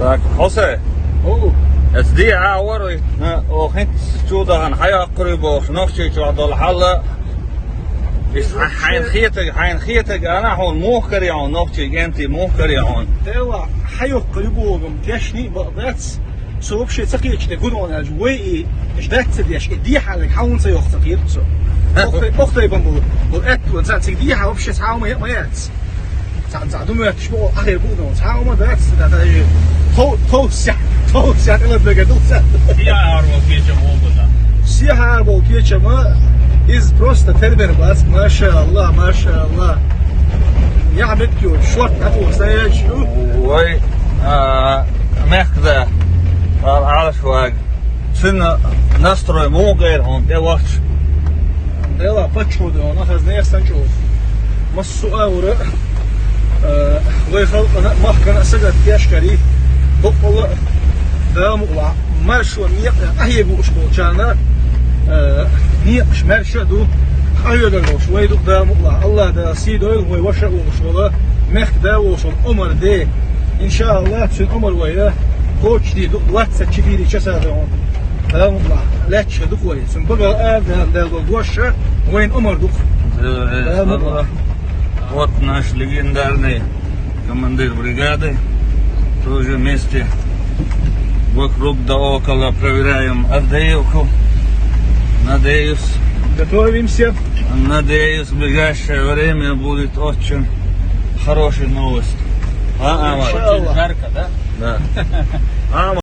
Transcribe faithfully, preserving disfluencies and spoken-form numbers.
Так, Хосе, оу, эцди а вари, о, хинц чу дахана хьайоккхур ю бохуш, нохчий чохь долу хьал. Ис хьайна хетаг, хьайна хетаг, ана хьуна муха карий хьуна, нохчий кӀентий муха карий хьуна? Дела, хьайоккхур ю боху, тешний а бакъ дац. Со вообще ца кхеташ де гур ван аьлча, вай и, иш дац ца деш, и дехьаллиг хьан вун ца йоху ца кхеташ со. Охтай, охтай бан болу, болу аьтту ван ца, цига дехьа вообще цхьа а ма яц. Цхьаъ-цхьаъ ду моьттуш бу, ахир бу дан, цхьа а ма дац, да, да, и тов-, товся, товся, тӀе ладбега ду ца. Сехьара болу кечам вогу дан. Сехьара болу кечам, иза просто тербер бац, машаалла, машаалла. Я хьамет кю, шорт, а ту, саеш ю. Вай, а, мехкда, а, алаш ваг. Цуьнан настрой муха гӀайра хьуна тӀе вахча? Дела паччахьо де хьуна, хаза нехан санна чӀогӀа. Массо а ура, э, вай халкъана а, махкана а сагатдеш карий, баккъала а, Дала мукъалахь, маршо некъа къахьега лууш болчарна, э, некъаш маьрша а ду, къахьоьгур долуш вай ду Дала мукъалахь. АллахӀ Дала сий дойла вай ваша а волуш волу, мехкда а волуш волу Омар де. ИншааллахӀ, цуьнан Омар вайна кхочушдийр ду двадцать четыре часа догӀун. Дала мукъалахь, лаьтташ ду-кх вай. Цуьнан багал а, Дала, Дала долу дош а вайна Омар ду-кх. Дала мукъалахь. Вот наш легендарный командир бригады. Тоже вместе вокруг да около проверяем Авдеевку. Надеюсь. Готовимся. Надеюсь, в ближайшее время будет очень хорошая новость. А, Амар? Очень жарко, да? Да. А,